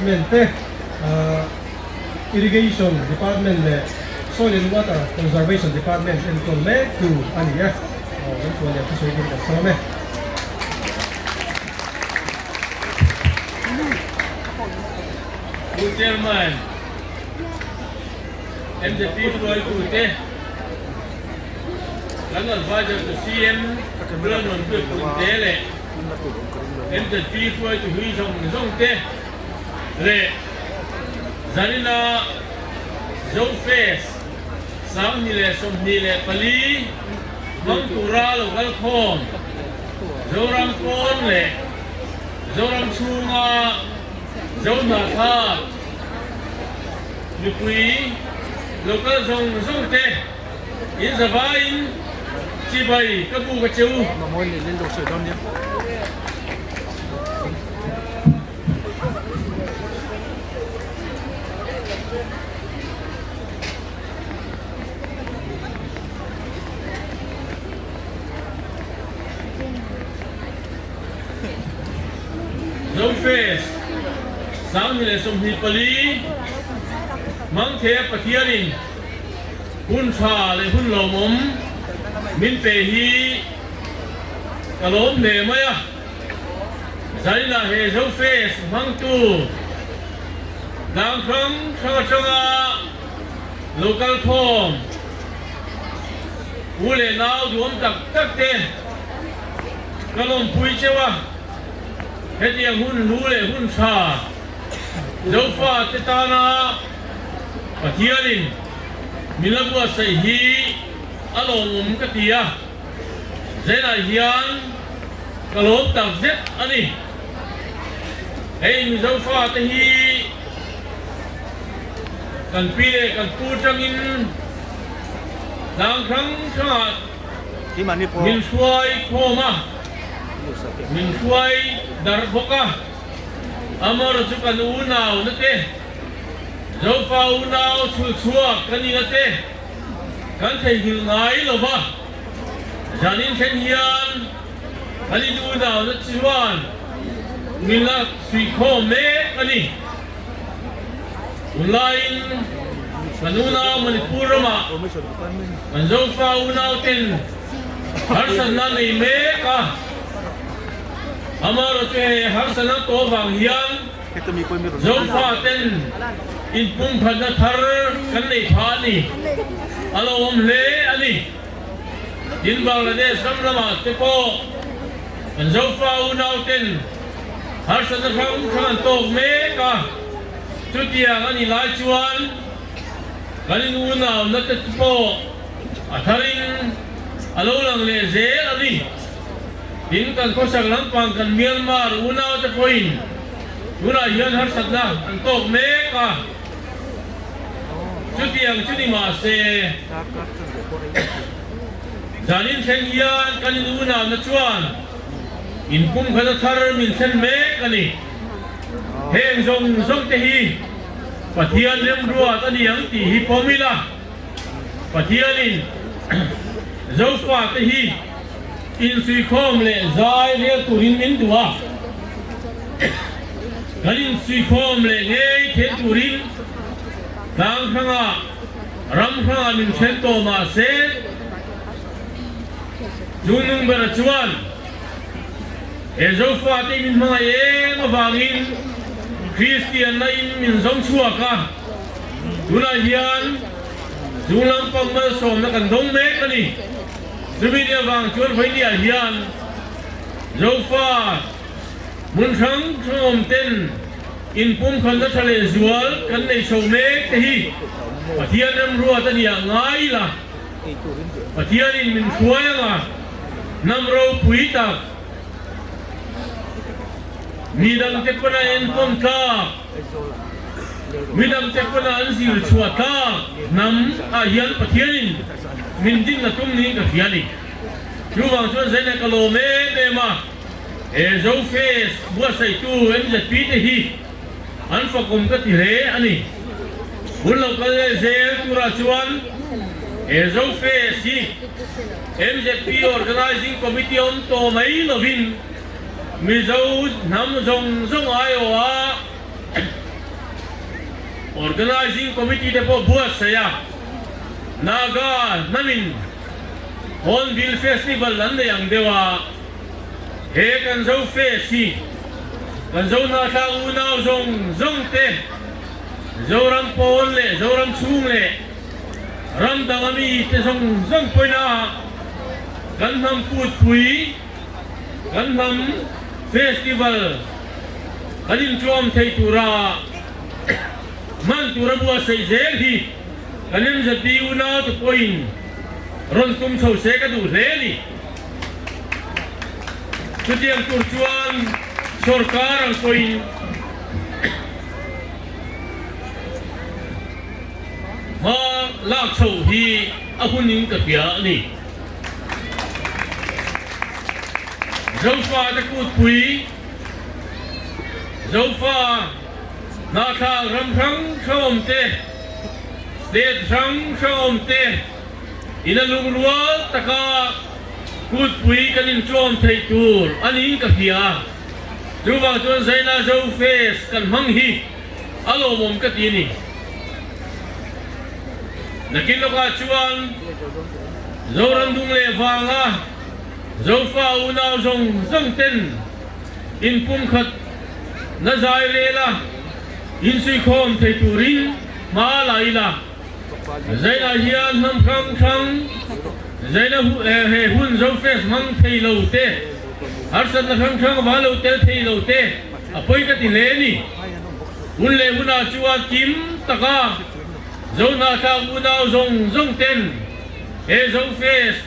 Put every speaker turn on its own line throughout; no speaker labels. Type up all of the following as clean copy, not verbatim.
Department te, Irrigation Department leh Soil and Water Conservation Department enkawl mek tu a ni e. Kan khuallian thusawi tur kan sawm e.
Pu Chairman, MZP hruaitute, kan Advisor to CM Lalnuan Puipunte leh MZP hruaitu hlui zawng zawng te leh Zanina Zofest 2024 hmang tura lo kal khawm Zoram pawn leh Zoram chhunga Zohnahthlak mipui lo kal zawng zawng te in zavaiin chibai ka buk a che u. Zofest 2024 Mangthea Pathianin hun tha leh hun lawmawm min pe hi ka lawm hle mai a. Zaina he Zofest hmangtu tlang hrang hrang atanga lo kal khawm u leh nau duhawm tak tak te ka lawmpui cheu a, hetiang hun hlu leh hun tha Zofa te tana Pathianin min la buatsaih hi a lawmawm ka ti a, Zainah hian ka lawm tak zet a ni. Hei Mizofa te hi kan pi leh kan pu tangin tlang hrang hrangah min hruai khawm a, min hruai darh bawk a. Amaherawhchu chu kan unau na te, Zofa unau chhul chhuak kan ina te kan theihnghilh ngai lo va. Zanin thleng hian kan in unau na chuan min la suihkhawm mek a ni. Tunlaiin kan unau Manipur ramah kan Zofa unau ten harsatna nei mek a, amaherawhchu he harsatna tawh vang hian Zofa ten inpumkhatna thar kan nei phah a ni, a lo awm hle a ni. Tin Bangladesh ram lamah te pawh kan Zofa unau ten harsatna hrang hrang an tawk mek a, chutiang a nih lai chuan kan in unauna te pawh a tharin a lo lang leh zel a ni. Tin kan khawsak lampang kan Myanmar unau te pawhin tunah hian harsatna an tawk mek a. Chutiang chu ni mahse, zanin thleng hian kan in unauna chuan inpumkhatna thar min thlen mek a ni. Heng zawng zawng te hi Pathian remruat a ni ang tih hi pawm ila, Pathianin Zofate hi insuikhawm leh zai rel turin min duh a. Kan insuikhawm leh ngei theih turin tlang hrangah ram hrangah min then tawh mah se, chu nung bera chuan he Zofate min hmangaih em avangin Kristianna in min zawng chhuak a, tunah hian chung lampang malsawmna kan dawng mek a ni. Chumi ni avang chuan vawinia hian Zofa Hmun hrang hrang awm ten inpumkhatna tha leh zual kan nei chho mek te hi Pathian remruat a nia ngai ila, Pathianin min hruai anga hnam ropui tak, mi dangte pawn a enkawn tlak, mi dangte pawn a an zir chhuah tlak hnam ah hian Pathianin min dinna tum niin ka hria a ni. Chuvang chuan Zaina ka lawm em em a. He Zofest buatsaihtu MZP te hi an fakawm ka ti hle a ni. Hun lo kal leh zel turah chuan he Zofest hi MZP Organising Committee awm tawh mai lovin Mizo hnam zawng zawng aiawha. Organising Committee te pawh buatsaih a, Naga hnamin Hornbill Festival an nei ang deuh a, he kan Zo Fest hi kan Zo hnahthlak unau zawng zawng te, Zoram pawn leh Zoram chhung leh ram dang a mi te zawng zawng pawina kan hnam kutpui, kan hnam festival kan intuam thei tura hman tura buatsaih zel hi kan MZP unau te pawhin rawn tum chho se ka duh hle a ni. Chutiang tur chuan sorkar ang pawhin hma lak chhoh hi a hunin ka hria a ni. Zofa te kutpui, Zofa hnahthlak ram hrang hrang awm te, state hrang hrang awm te ina lungrual taka kutpui kan inṭawm theih tur a niin ka hria. Chuvang chuan Zaina Zo Fest kan hmang hi a lawmawm ka ti a ni. Nakin lawkah chuan Zoram dung leh vanga Zofa unau zawng zawng ten inpumkhat na zai rel a, insuikhawm thei turin hma la ila. Zainah hian hnam hrang hrang zaina he hun Zofest hmang thei lo te, harsatna hrang hrang va lo tel thei lo te a pawi ka ti hle a ni. Hun leh hunah chuan kim taka Zohnahthlak unau zawng zawng ten he Zofest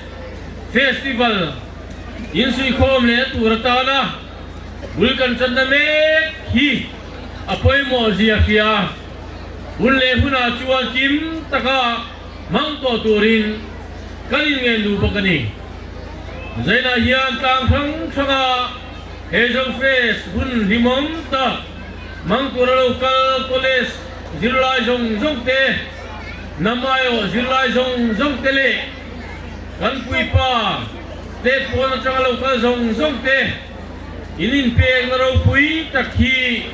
Festival insuikhawm leh tur atana bul kan channa mek hi a pawimawh zia hria. Hun leh hunah chuan kim taka hmang tawh turin kan inngen duh bawk a ni. Zainah hian tlang hrang hranga he Zofest hun hlimawm tak hmang tura lo kal college zirlai zawng zawng te, hnam aiawh zirlai zawng zawng te leh kan puipa state pawn atanga lo kal zawng zawng te in inpekna ropui tak hi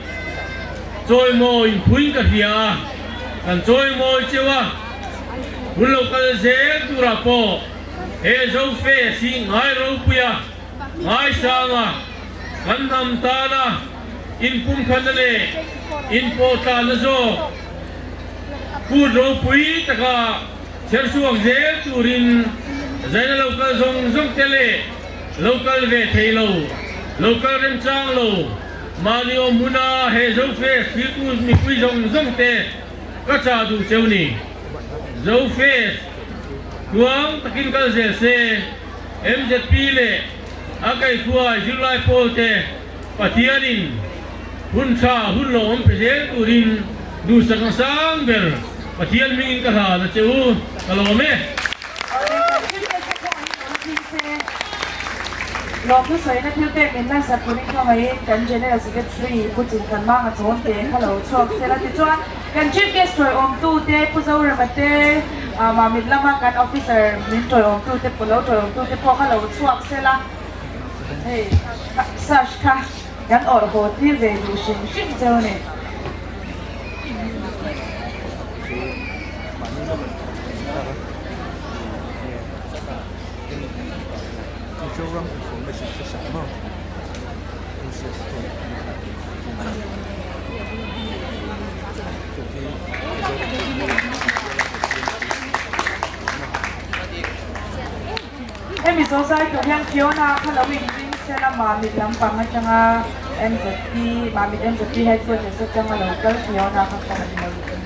chawimawi inphuin ka hria a, kan chawimawi cheu a, hun lo kal zel turah pawh he Zofest hi ngai ropui a, ngaisang a, kan hnam tana inpumkhatna leh inpawhtlanna zawk kut ropui taka Chherchhuak zel turin zaina lo kal zawng zawng te leh lo kal ve thei lo, lo kal remchang lo, mahni awm huna he Zofest thiltu mipui zawng zawng te ka chah duh cheu ni. Zofest tluang takin kal zel se, MZP leh a kaihhruai zirlai pawl te Pathianin hun tha hun lo awm pe zel turin duhsakna sang ber Pathian hmingin ka hlan a che u, ka lawm e.
Lawmthu sawina thil pek min hlansak turin ka ngaiin kan General Secretary Pu Chinkanmanga chawn te kha lo chhuak sela tichuan kan Chief Guest tawiawmtu te Pu Zorema te Mamit lama kan Officer min tawiawmtu te Pu lo tawiawmtu te pawh kha lo chhuak sela. Hei sash kha kan awrh haw tir ve duh hrim hrim cheu a ni. Hemi zawzai tur hian Fiona kha lo inring se la Mamit lampang atanga MZP, Mamit MZP headquarters atanga lo kal Fiona kha kha an lo.